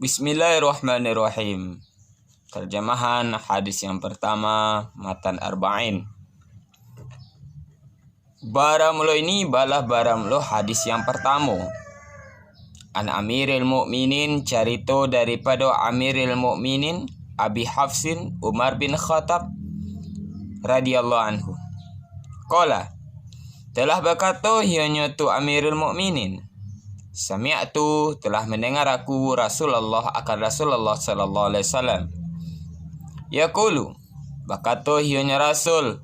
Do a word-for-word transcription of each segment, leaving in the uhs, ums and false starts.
Bismillahirrahmanirrahim. Terjemahan hadis yang pertama, matan Arba'in. Baramulo ini balah baramulo hadis yang pertamo. An Amiril Mukminin, carito daripado Amiril Mukminin, Abi Hafsin, Umar bin Khattab, radhiyallahu anhu. Qala, telah bakato iyonyo tu Amirul Mukminin, "Sami'tu, telah mandanga aku Rasulullah, akan Rasulullah sallallahu alaihi wasallam. Yaqulu, bakato iyonyo Rasul,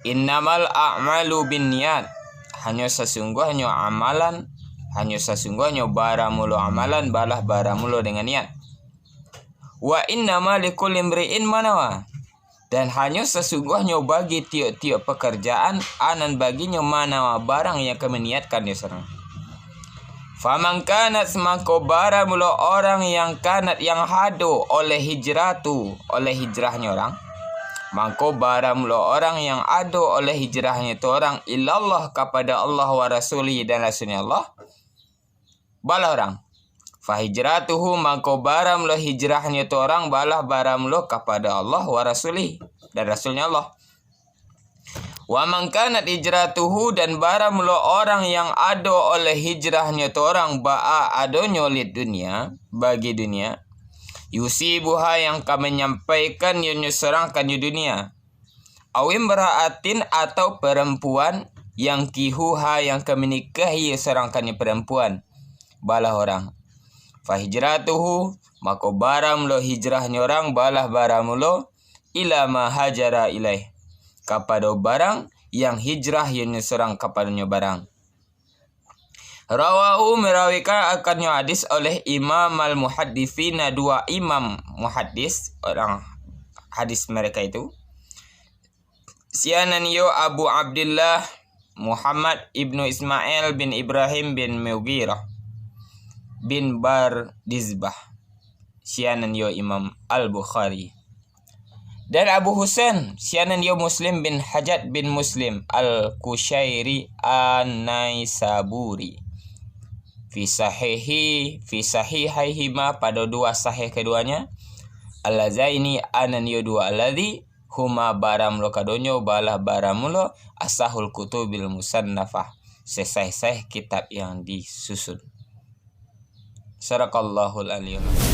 'Innamal a'malu binniyat,' hanyo sasungguahnyo amalan, hanyo sasungguahnyo baramulo amalan balah baramulo dengan niat. 'Wa innama likulli imri'in ma nawa,' dan hanyo sasungguahnyo bagi tiok-tiok pakarajaan, a nan baginyo ma nawa barang yang ka maniatkan nyo surang. Faman kanat, mangko baramulo orang yang kanat, yang ado, oleh hijratu, oleh hijrahnyo urang, mangko baramulo orang yang ado oleh hijrahnyo tu urang, ilallah, kapada Allah, wa rasulihi, dan Rasulnyo Allah, balah urang. Fahijratuhu, mangko baramulo hijrahnyo tu urang, balah baramulo kapada Allah wa rasulih, dan Rasulnyo Allah. Wa man kanat hijratuhu, dan baramulo orang yang ado oleh hijrahnyo tu urang, ba'a adonyo lid dunia, bagi dunia, yusibuha, yang ka manyampaikan yo nyo surang ka nyo dunia, awimra'atin, atau parampuan, yangkihuha, yang ka manikahi surang ka nyo parampuan, balah urang. Fahijratuhu, mako baramulo hijrahnyo urang, balah baramulo, ila ma hajara ilaih, kapado barang yang hijrah yo nyo surang kapadonyo barang. Rawahu, marawikan akannyo hadis oleh Imam al-Muhadditsina, dua imam muhaddis, orang hadis mereka itu. Sianan yo Abu Abdillah Muhammad ibnu Ismail bin Ibrahim bin Mughirah bin Bardizbah. Sianan yo Imam Al-Bukhari. Dan Abu Husain, sianan yo Muslim bin Hajjaj bin Muslim Al-Qusyairi An-Naisaburi. Fi sahihi, fi sahihaihima, pado dua sahih kaduanya. Allazaini, anan yo dua alladzi, huma baramulo kadonyo, balah baramulo, asahul kutubil musannafah, sesahih-sahih kitab yang disusun. Sadaqallahul aliyul azim.